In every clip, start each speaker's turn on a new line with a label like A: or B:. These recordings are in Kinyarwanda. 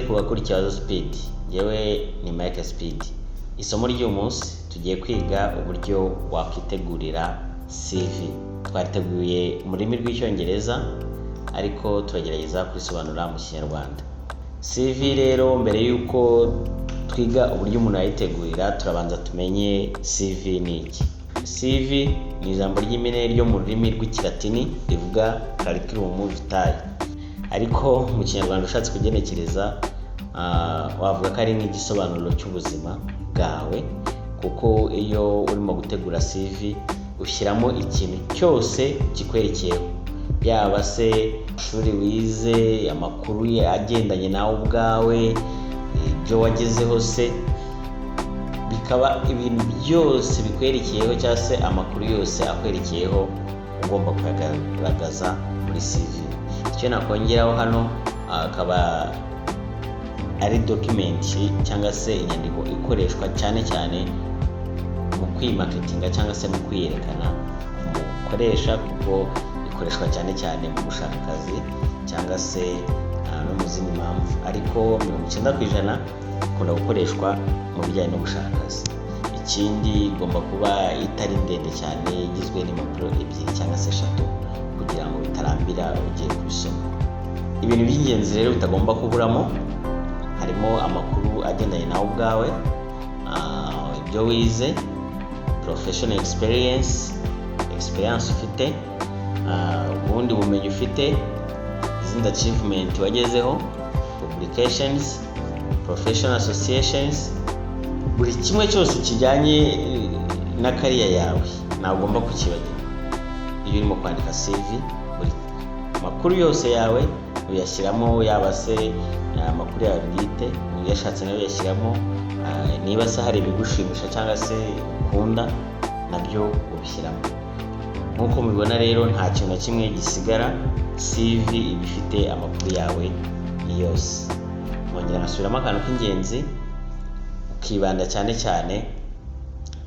A: Ku bakurikiye Wazo Speed, yewe ni Mike Speed. Isomo ry'uyu munsi tugiye kwiga uburyo wakwitegurira CV. Twariteguye mu rurimi rw'Icyongereza, ariko turagerageza kurisobanura mu Kinyarwanda. CV rero, mbere y'uko twiga uburyo umuntu yayitegurira, turabanza tumenye CV ni iki. CV ni ijambo ry'impine ryo mu rurimi rw'Ikilatini rivuga curriculum vitae, ariko mu Kinyarwanda ushatse kugenekereza wavuga ko ari nk'igisobanuro cy'ubuzima bwawe, kuko iyo urimo gutegura CV ushyiramo ikintu cyose kikwerekeyeho, yaba se ishuri wize, amakuru agendanye nawe ubwawe, ibyo wagezeho se, bikaba ibintu byose bikwerekeyeho cyangwa se amakuru yose akwerekeyeho ugomba kuyagaragaza muri CV. Icyo nakongeraho hano, akaba ari document cyangwa se inyandiko ikoreshwa cyane cyane mu kwimarketinga cyangwa se mu kwiyerekana ku mukoresha, kuko ikoreshwa cyane cyane mu gushaka akazi cyangwa se no mu zindi mpamvu, ariko 90% ikunda gukoreshwa mu bijyanye no gushaka akazi. Ikindi, igomba kuba itari ndende cyane, igizwe n'impapuro ebyiri cyangwa se eshatu, kugira ngo bitarambira ugiye kubisoma. Ibintu by'ingenzi rero bitagomba kuburamo harimo amakuru agendanye nawe ubwawe, ibyo wize, professional experience, experience ufite, ubundi bumenyi ufite, izindi achievement wagezeho, publications, professional associations, buri kimwe cyose kijyanye na career yawe ntabwo ugomba kukibagirwa iyo urimo kwandika CV. Buri makuru yose yawe uyashyiramo, yaba se amakuru yawe bwite uyashatse nayo uyashyiramo, niba se hari ibigushimisha cyangwa se ukunda, nabyo ubishyiramo. Nk'uko mubibona rero, nta kintu na kimwe gisigara. CV iba ifite amakuru yawe yose. Nkongera nkasubiramo akantu k'ingenzi: ukibanda cyane cyane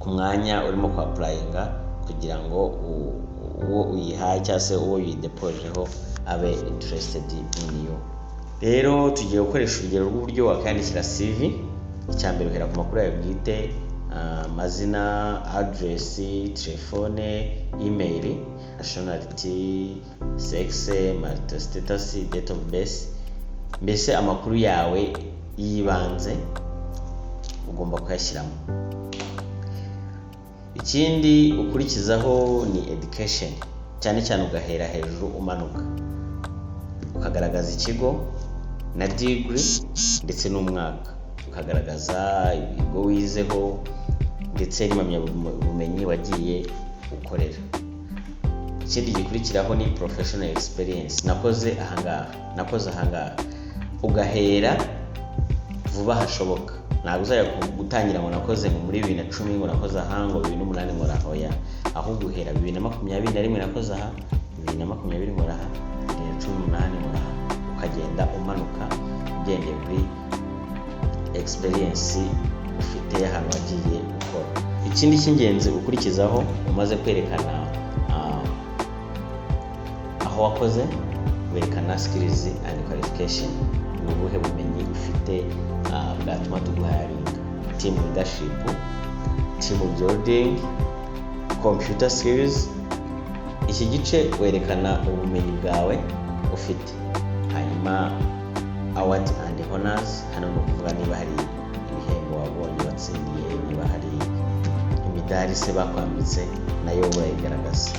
A: ku mwanya urimo kwapplyinga, kugira ngo uwo uyihaye cyangwa se uwo uyidepojeho abe interested in you. Rero tugiye gukoresha urugero rw'uburyo wakwiyandikira CV. Icya mbere, uhera ku makuru yawe bwite: amazina, address, telefone, email, nationality, sex, marital status, date of birth, mbese amakuru yawe y'ibanze ugomba kuyashyiramo. Ikindi ukurikizaho ni education, cyane cyane ugahera hejuru umanuka, ukagaragaza ikigo na degree ndetse n'umwaka, ukagaragaza ibigo wizeho ndetse n'impamyabumenyi wagiye ukorera. Ikindi gikurikiraho ni professional experience: nakoze ahangaha, nakoze ahangaha, ugahera vuba hashoboka. Ntabwo uzajya gutangira ngo nakoze ngo muri 2010, ngo nakoze aha, ngo 2008 nkora, oya. Ahubwo uhera 2021 nakoze aha, 2020 nkora aha, 2018 nkora aha, ukagenda umanuka ugendeye kuri experience ufite y'ahantu wagiye ukora. Ikindi cy'ingenzi ukurikizaho umaze kwerekana aho wakoze, werekana skills and qualification: ni ubuhe bumenyi ufite bwatuma tuguhiringa? Team leadership, team building, computer skills. Iki gice werekana ubumenyi bwawe ufite. Hanyuma award and honors, hano ni ukuvuga niba hari ibihembo wabonye, watsindiye, niba hari imidari se bakwambitse, nayo urayigaragaza.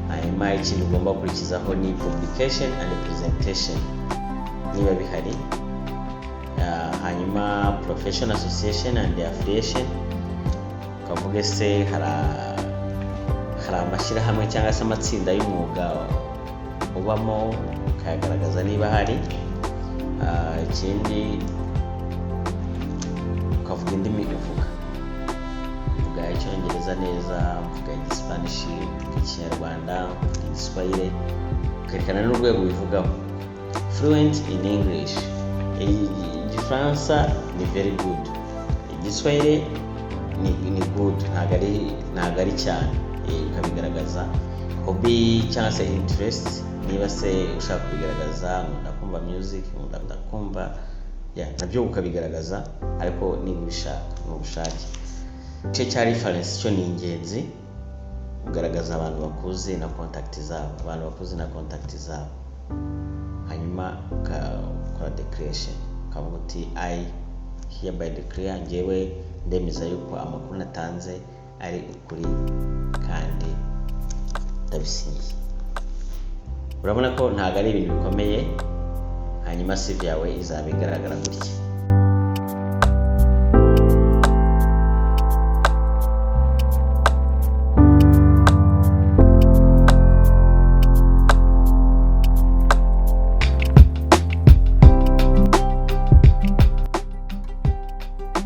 A: Hanyuma ikindi ugomba gukurikizaho ni publication and presentation, niba bihari. Hanyuma professional association and affiliation, ukavuga ese hari amashyirahamwe cyangwa se amatsinda y'umwuga ubamo, ukayagaragaza niba hari. Ikindi ukavuga indimi uvuga: mvuga Icyongereza neza, mvuga Igispanishi, mvuga Ikinyarwanda, mvuga Igiswahili, ukerekana n'urwego ubivugaho: fluent in English, Igifaransa ni very good, Igiswahili ni good, ntabwo ari cyane, ukabigaragaza. Hobby cyangwa se interest, niba se ushaka kubigaragaza: nkunda kumva music, nkunda kumva Yeah, nabyo ukabigaragaza, ariko niba ubishaka, ni ubushake. Igice cya reference cyo ni ingenzi, ugaragaza abantu bakuzi na contact zabo, abantu bakuzi na contact zabo, hanyuma ukakora declaration, ukavuga uti: "I hereby declare", ngewe ndemeza yuko amakuru natanze ari ukuri kandi ndabisinyiye. Urabona ko ntabwo ari ibintu bikomeye. Hanyuma CV yawe izaba igaragara gutya.